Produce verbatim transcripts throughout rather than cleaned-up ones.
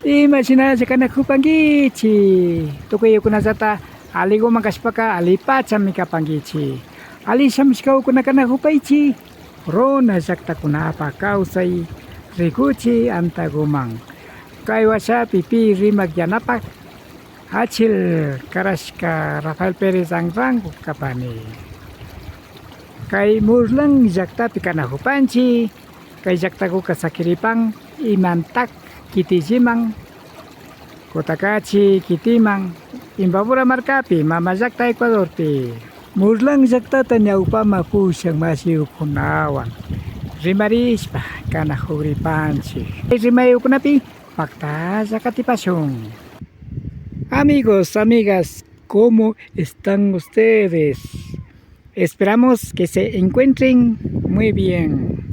Imashinalla kanakupankichik, tukuykunallata alliguman kashpaka allipachami kapankichik. Alli shamushkakuna kanakupaychik, runa llaktakunapa kawsay rikuchik antaguman. Kay washapi pi rimak yanapak Achil Karashka Rafael Pérez Anrango kapani. Kay Murlan llaktapi kanakupanchik. Kay llaktakuka sakiripan Imantak kitilliman, Cotacachi kitiman, Imbabura markapi, mama llakta Ecuadorpi. Murlan llaktata ñawpaman pushan mashikunawan rimarishpa kanakugripanchik. Kay rimaykunapi paktalla katipashun. Amigos, amigas, ¿cómo están ustedes? Esperamos que se encuentren muy bien.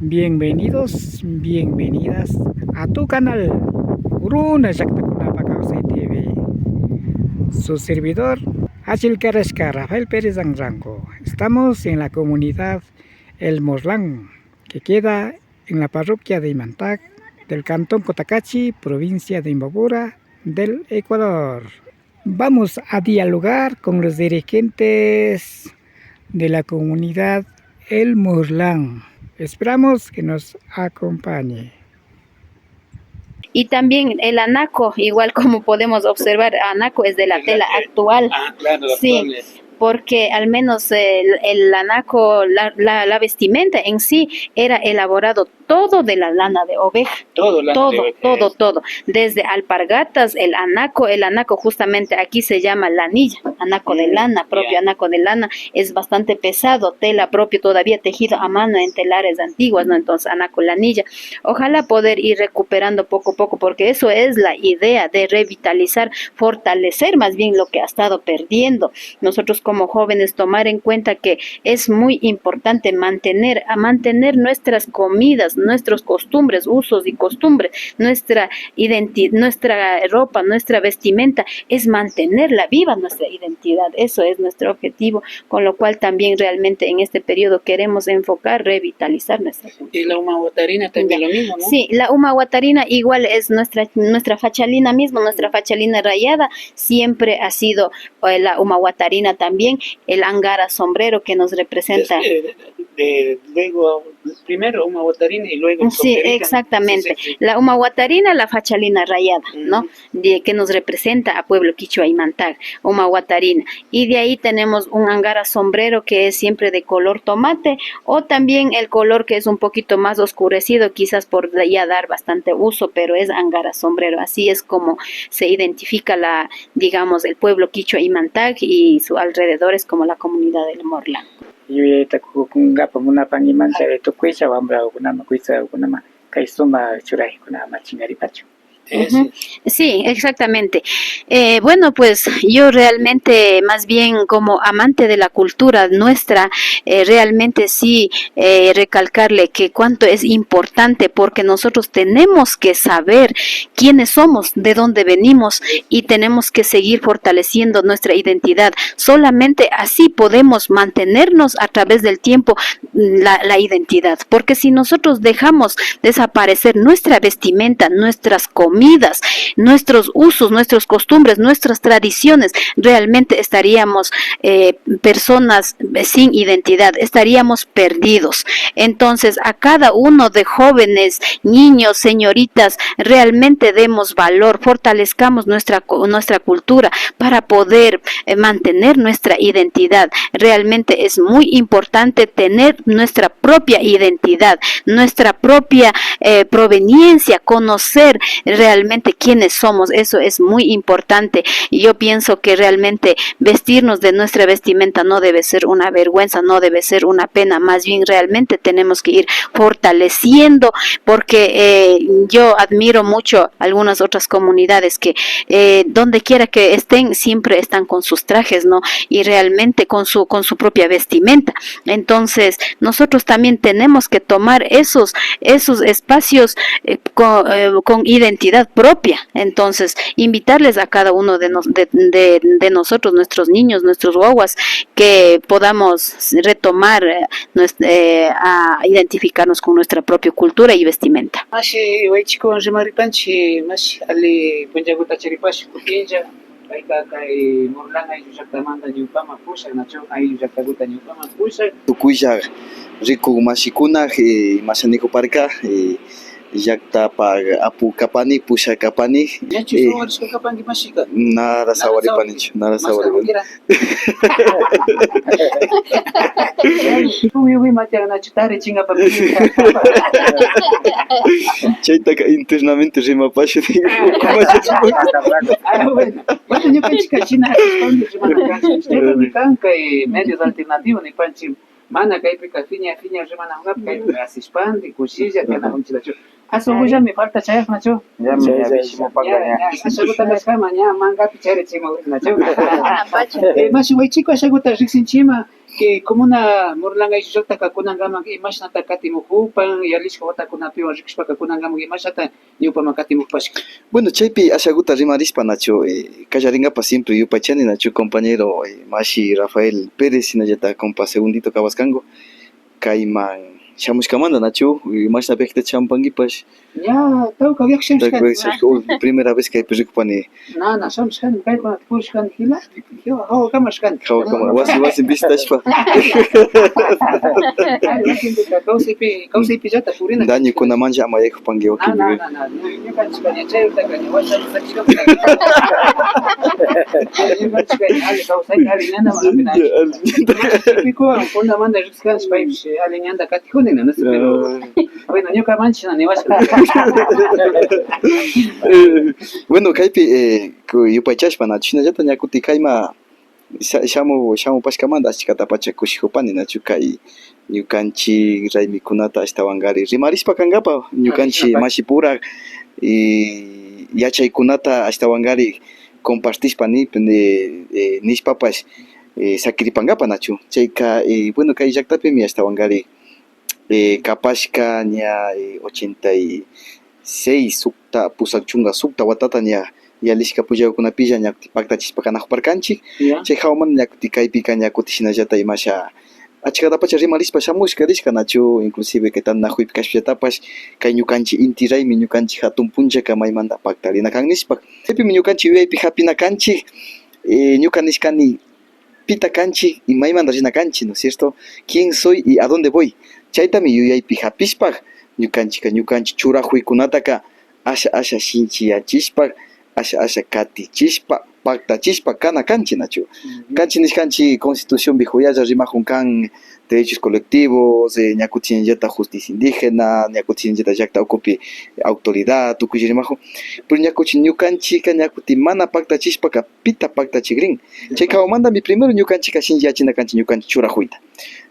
Bienvenidos, bienvenidas a tu canal Runa Llaktakunapa Kawsay T V. Su servidor, Achil Karashka Rafael Pérez Anrango. Estamos en la comunidad El Morlán, que queda en la parroquia de Imantac, del cantón Cotacachi, provincia de Imbabura, del Ecuador. Vamos a dialogar con los dirigentes de la comunidad El Murlán. Esperamos que nos acompañe. Y también el anaco, igual como podemos observar, anaco es de la tela actual. Ah, claro, sí, actual es. Porque al menos el, el anaco, la, la, la vestimenta en sí era elaborado todo de la lana de oveja. Todo lana de oveja. Todo, todo, todo. Desde alpargatas, el anaco, el anaco justamente aquí se llama lanilla, anaco de lana, propio anaco de lana, es bastante pesado, tela propio todavía tejido a mano en telares antiguas, ¿no? Entonces, anaco lanilla. Ojalá poder ir recuperando poco a poco, porque eso es la idea de revitalizar, fortalecer más bien lo que ha estado perdiendo. Nosotros como jóvenes tomar en cuenta que es muy importante mantener, a mantener nuestras comidas, nuestros costumbres, usos y costumbres, nuestra identi-, nuestra ropa, nuestra vestimenta, es mantenerla viva nuestra identidad. Eso es nuestro objetivo, con lo cual también realmente en este periodo queremos enfocar, revitalizar nuestra cultura. Y la uma guatarina también lo mismo, ¿no? Sí, la uma guatarina igual es nuestra, nuestra fachalina mismo, nuestra fachalina rayada siempre ha sido, eh, la uma guatarina también, el angara sombrero que nos representa. Es, eh, de, luego, primero uma guatarina y luego el sombrerito. Sí, exactamente. Sí, sí, sí. La uma guatarina, la fachalina rayada, ¿no? De, que nos representa a pueblo quichua Imantac, uma guatarina. Y de ahí tenemos un angara sombrero que es siempre de color tomate, o también el color que es un poquito más oscurecido, quizás por ya dar bastante uso, pero es angara sombrero. Así es como se identifica la, digamos, el pueblo quichua Imantac y sus alrededores como la comunidad del Morlán. Yuyayta kukunkapak munapankimanchari tukuylla wambrakunaman, kuytsakunaman kay sumak churajikuna ama chinkaripachun. Ujú. Sí, exactamente. Eh, bueno, pues yo realmente, más bien como amante de la cultura nuestra, eh, realmente sí, eh, recalcarle que cuánto es importante, porque nosotros tenemos que saber quiénes somos, de dónde venimos, y tenemos que seguir fortaleciendo nuestra identidad. Solamente así podemos mantenernos a través del tiempo, mm, la, la identidad, porque si nosotros dejamos desaparecer nuestra vestimenta, nuestras comidas, nuestros usos, nuestras costumbres, nuestras tradiciones, realmente estaríamos, eh, personas sin identidad, estaríamos perdidos. Entonces, a cada uno de jóvenes, niños, señoritas, realmente demos valor, fortalezcamos nuestra cu-, nuestra cultura para poder, eh, mantener nuestra identidad. Realmente es muy importante tener nuestra propia identidad, nuestra propia, eh, proveniencia, conocer realmente quiénes somos. Eso es muy importante. Y yo pienso que realmente vestirnos de nuestra vestimenta no debe ser una vergüenza, no debe ser una pena. Más bien, realmente tenemos que ir fortaleciendo, porque, eh, yo admiro mucho algunas otras comunidades que, eh, donde quiera que estén, siempre están con sus trajes, ¿no? Y realmente con su, con su propia vestimenta. Entonces, nosotros también tenemos que tomar esos, esos espacios, eh, co-, eh, con identidad. identidad propia. Entonces, invitarles a cada uno de, nos- de, de- de nosotros, nuestros niños, nuestros guaguas, que podamos retomar eh, nues- eh, a identificarnos con nuestra propia cultura y vestimenta. Mashi waychikuwan rimaripanchik, mashi, alli punllakuta charipash kutinlla, payka kay Murlan ayllu llaktamanta ñawpaman pushak, nachu, ayllu llaktakuta ñawpaman pushak. Tukuylla rikuk mashikuna, eh, imasha nikuparka, eh, llaktapa apu kapani, pushak kapani. Ñachu eh, sawarishka kapanki mashika? Nara sawaripanichu, nara sawaripanichu. Shuk yugui machana nachu tari chingapa. Chaytaka internamente rimapash. Ah, bueno. Bueno, ñukanchikka shina respondí rimana kanchik. Chaytami kan kay medios alternativos nipanchik. Mana kaypika fiña fiña rimanakunkapak, kaypika asishpandi kushilla tiyanakunchikllachu. Aswakullami falta chayak, nachu? Ñami ña bishimupaka ña. Ashakuta kashkama ña mankapi chayri chayma urinachu. Eh, mashi waychiku ashakuta riksinchima que comuna Murlan ayllu llaktaka kunankaman imashnata katimukupan, yalishka watakunapiwan rikushpaka kunankaman imashata ñawpaman katimukpashka. Bueno, chaypi ashakuta rimarishpa nachu, eh, kallarinkapak siempre yupaychani nachu compañero, eh, mashi Rafael Pérez, shinallata compa Segundito Cabascango, kayman shamushkamanta nachu, eh, mashna viajeta shamupankipash. Ña, tawka viaje shamushkani. Tawka viaje shamushka, oh, primera vez kaypi rikupani. Na, na, shamushkani, kaykunata purushkani, jila. Jawakama rishkani. Jawakama, wasi, wasi visitashpa. Kawsaypi, kawsaypillata purina. Dañokunamanlla ama yaykupanki wakinpi. Na, na, na, na, ñukanchikka ña chaytaka ña washa sakishkapi. Ñukanchikka ña alli kawsayta, alli ñantaman hapina. Pikuwan puntamanta rikskanchik paypish alli ñanta katijuni, no sé, pero bueno, ñukamanchik na niwashka. Eh, bueno, kaypi, eh, ku- yupaychashpa nachu, shinallata ña kuti kayma sha- shamu shamupashkamanta achkatapacha kushikupani nachu kay ñukanchik raymikunata ashtawankari rimarishpa kankapa ñukanchik mashipura y yachaykunata ashtawankari compartishpa ni, ni- eh, nishpapash eh, sakiripankapa nachu. Chayka eh, bueno, kay llaktapimi ashtawankari eh, kapashka ña eh, ochenta y seis sukta, pusak chunka sukta watata ña yalishka pullakukunapilla ña kuti paktachishpa kanakuparkanchik. Chay hawamanta ña kuti kaypika ña kuti shinallata imasha achkatapacha rimarishpa shamushka rishka nachu, inclusive kay tantanakuypi kashpallatapash kay ñukanchik inti raymi, ñukanchik hatun punllaka maymanta paktarina kan nishpa. Chaypimi ñukanchik yuyaypi hapina kanchik, eh, ñuka nishkani pita kanchik y maymanta rina kanchik, ¿no es cierto? ¿Quién soy y a dónde voy? Chaytami yuyaypi hapishpa ñukanchikka ñukanchik churakuykunataka asha asha shinchiyachishpa, asha asha katichishpa, paktachishpa kana kanchik, nachu? Kanchik nishkanchik constitucionpi juyalla rimakun kan derechos colectivos, eh, ña kutin shinallata justicia indígena, ña kutin shinallata llakta ukupi autoridad, tukuylla rimakun. Pero ña kutin ñukanchikka ña kutin mana paktachishpaka pita paktachigrin? Chay hawamantami primero ñukanchikka shinchiyachina kanchik ñukanchik churakuyta.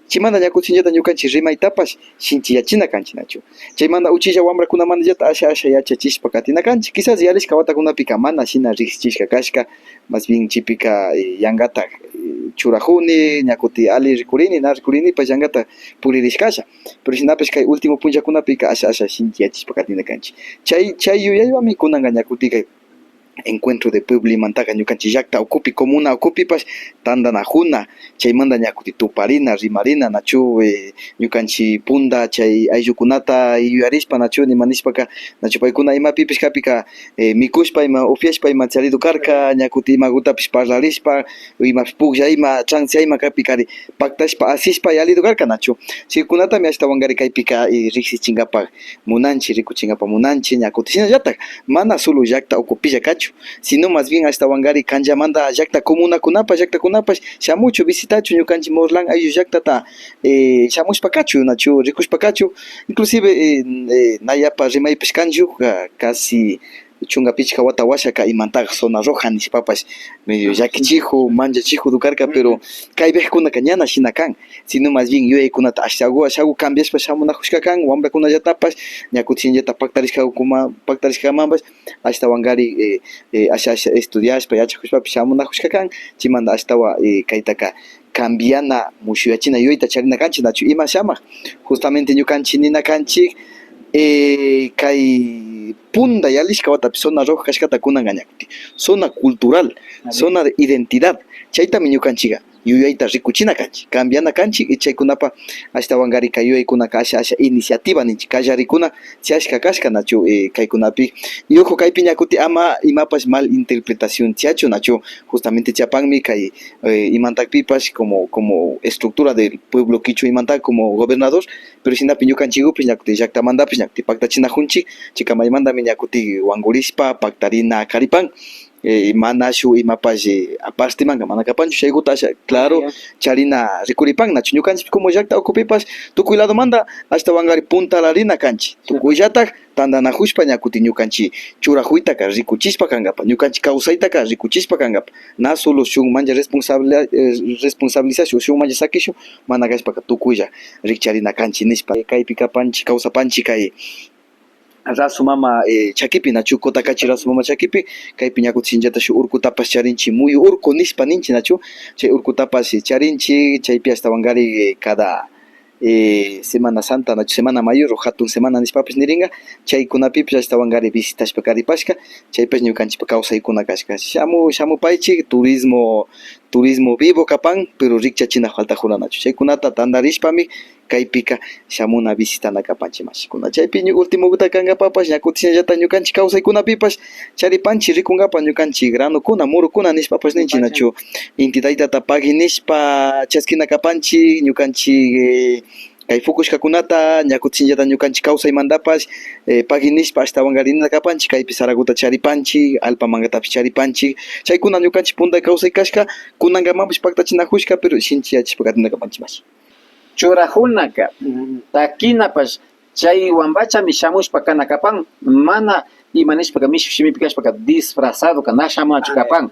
Chaymanta ña kutin shinallata ñukanchik rimaytapash shinchiyachina kanchik, nachu? Chaymanta uchilla wambrakunamantallata asha asha yachachishpa katina kanchik. Quizás yalishka watakunapika mana shina riksichishka kashka, más bien chaypika eh, yankata eh, churakuni, ña kutin alli rikurini, na rikurinipash yankata puririshkalla. Pero shinapash kay último punllakunapika asha asha shinchiyachishpa katina kanchik. Chay chay yuyaywanmi kunanka ña kutin kay encuentro de pueblo imantaka ñukanchik llakta ukupi, comuna ukupipash tantanakuna, chaymanta ña kutin tuparina, rimarina, nachu, eh, ñukanchik punta chay ayllukunata yuyarishpa, nachu, nima nishpaka, nachu, paykuna imapipish kapika, eh, mikushpa ima, upyashpa ima charidu karka, ña kutin imakutapish parlarishpa, imapish puklla ima, transi ima kapikari paktashpa, asishpa yalidu karka, nachu. Chaykunatami ashtawankari kaypika, eh, riksichinkapak munanchik, rikuchinkapak munanchik, ña kutin shinallatak mana solo llakta ukupilla kachun, sino más bien ashtawankari kanllamanta llakta comunakunapash, llaktakunapash shamuchun, visitachun ñukanchik Morlán ayllu llaktata, eh, shamushpa kachun, nachu, rikushpa kachun, inclusive, eh, eh, na yapa rimaypash kanchu, ka- casi chunka pichka wata washaka imantak zona roja nishpapash medio llakichikun, manchachikun karka, pero kay viajekunaka ñana shina kan, sino más bien yuyaykunata ashagu ashagu cambiashpa shamunakushka kan, wambrakunallatapash ña kutin shinallata paktarishkakuma- paktarishkamanpash ashtawankari, eh, eh, asha asha estudiashpa yachakushpapash shamunakushka kan, chaymanta ashtawan, eh, kaytaka cambiana, mushuyachina yuyayta charina kanchik, nachu? Ima shamak, justamente ñukanchik nina kanchik, eh, kay Punda yalishka watapi zona roja kashkata kunanka ña kutin zona cultural, zona de identidad, chaytami ñukanchikka yuyayta rikuchina kanchik, cambiana kanchik, y chaykunapa ashtawankarika yuyaykunaka asha, asha iniciativa ninchik, kallarikuna tiyashka kashka nachu, eh, kaykunapi. Y ojo, kaypi ña kutin ama imapash mal interpretación tiyachun nachu, justamente chapanmi kay, eh, imantakpipash como, como estructura del pueblo kichwa imanta como gobernador, pero shinapi ñukanchikupish ña kutin llaktamantapish ña kutin paktachinakunchik, chayka maymantami ña kutin wankurishpa paktarina karipan. Eh, mana shuk imapash, eh, apartemanka mana kapanchu, chaykuta asha claro charina rikuripan nachu. Ñukanchik como llakta ukupipash tukuy ladomanta ashtawankari puntalarina kanchik, tukuyllatak tantanakushpa ña kutin ñukanchik churakuytaka rikuchishpa kankapa, ñukanchik kawsaytaka rikuchishpa kankapa, na solo shukmanlla responsable, eh, responsabilizashun, shukmanlla sakishun, mana kashpaka tukuylla rikcharina kanchik nishpa. Kaypi kapanchik, kawsapanchik kay rasu mama, eh, chakipi nachu, Cotacachi rasu mama chakipi. Kaypi ña kutin shinallata shuk urkutapash charinchik, muyu urku nishpa ninchik nachu, chay urkutapash, eh, charinchik. Chaypi ashtawankari, eh, cada, eh, Semana Santa nachu, Semana Mayor o Hatun Semana nishpapash nirinka, chaykunapipash ashtawankari visitashpa karipashka, chaypash ñukanchikpa kawsaykuna kashka. Shamu, shamupaychik, turismo, turismo vivo kapan, pero rikchachina faltakuna nachu, chaykunata tantarishpami kaypika shamuna visitana kapanchik mashikuna. Chaypi ñu-, ultimokuta kankapapash ña kutin shinallata ñukanchik kawsaykunapipash charipanchik rikunkapak ñukanchik granokuna, murukuna nishpapash ninchik nachu, inti taytata pagui nishpa chaskina kapanchik, ñukanchik, eh, kay pukushkakunata ña kutin shinallata ñukanchik kawsaymantapash, eh, pagui nishpa ashtawankarinata kapanchik, kaypi sarakuta charipanchik, allpa mankatapish charipanchik, chaykuna ñukanchik punta kawsay kashka, kunankamanpash paktachinakushka, pero shinchiyachishpa katina kapanchik mashi. Churakunaka, mm, takinapash chaywanpachami shamushpa kana kapan, mana ima nishpaka mishu shimipi kashpaka disfrazadoka na shamunachu kapan.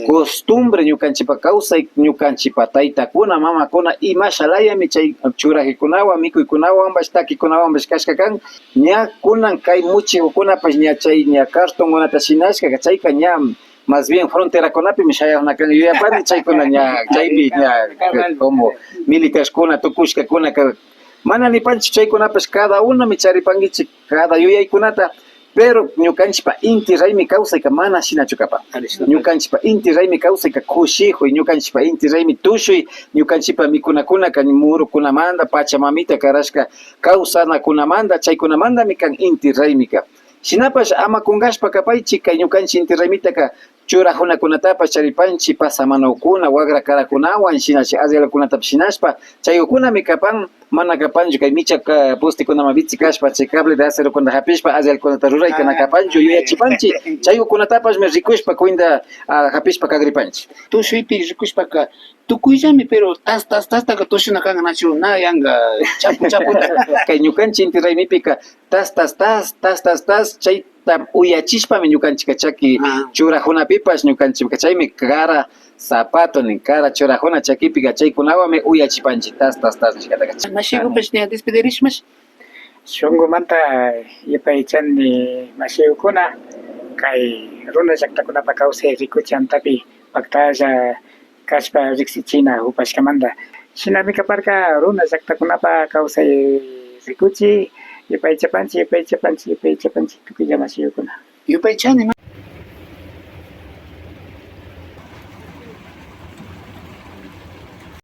Costumbre ñukanchikpa kawsay, ñukanchikpa taytakuna, mamakuna imashalayami chay churajikunawan, mikuykunawanpash, takikunawanpash kashka kan. Ña kunan kay muchikukunapash ña chay ña cartonkunata shinashkaka chayka ña más bien fronterakunapi shayakuna kan, yuyapani chaykuna ña chaypi ña como militarkuna tukushkakunaka mana nipanchik, chaykunapash cada unomi charipankichik cada yuyaykunata, pero ñukanchikpa inti raymi kawsayka mana shinachu kapan. Ñukanchikpa inti raymi kawsayka kushikuy, ñukanchikpa inti raymi tushuy, ñukanchikpa mikunakunaka murukunamanta, pachamamita karashka kawsanakunamanta, chaykunamantami kan inti raymika. Shinapash ama kunkashpa kapaychik, kay ñukanchik inti raymitaka churakunakunatapash charipanchik, pasamanukuna, wakra karakunawan, shinashi ayalkunatapash shinashpa, chaykunami kapan, mana kapanchu kay micha ka-, postekunaman vitsi kashpa, chay cable de acerokunata hapishpa, ayalkunata rurayta na kapanchu, yuyachipanchik, chaykunatapashmi rikushpa, cuenta, ah, hapishpa kagripanchik. Tushuypi rikushpaka, tukuyllami, pero tas, tas, tastaka tushuna kan, nachu, na yanka chapu, chaputa. Kay ñukanchik inti raymipika, tas, tas, tas, tas, tas, tas, chayta uyachishpami ñukanchikka chaki churakunapipash ñukanchikka chaymi kara zapato nin, kara churakuna chakipika chaykunawanmi uyachipanchik tas, tas, tas nishkataka. Mashikupash ña despidirishmash. Shunkumanta yupaychani mashikuna, kay runa llaktakunapa kawsay rikuchantapi paktalla kashpa riksichina upashkamanta. Shinami kaparka runa llaktakunapa kawsay rikuchi, yupaychapanchik, yupaychapanchik, yupaychapanchik tukuylla mashikuna. Yupaychani.